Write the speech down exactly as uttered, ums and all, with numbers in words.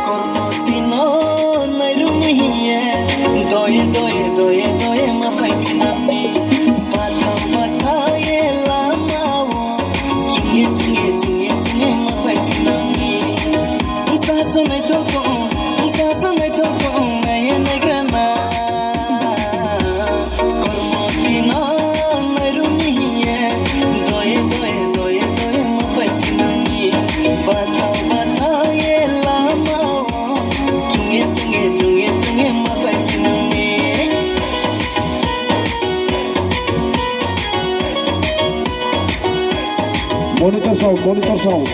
Kormo tino nairuni hiye, doye, doye, doye, doye, ma phai phinangni. Bathang, bathang ye lama o, chungye, chungye, chungye, chungye, ma phai phinangni. Sa sonai to to, sa sonai to to, naye nagrana. Kormo tino nairuni hiye, doye, doye, doye, doye, ma phai phinangni. Bathang, bathang ye lama o, chungye, chungye, chungye, chungye, ma phai phinangni. Monitor sound, monitor sound.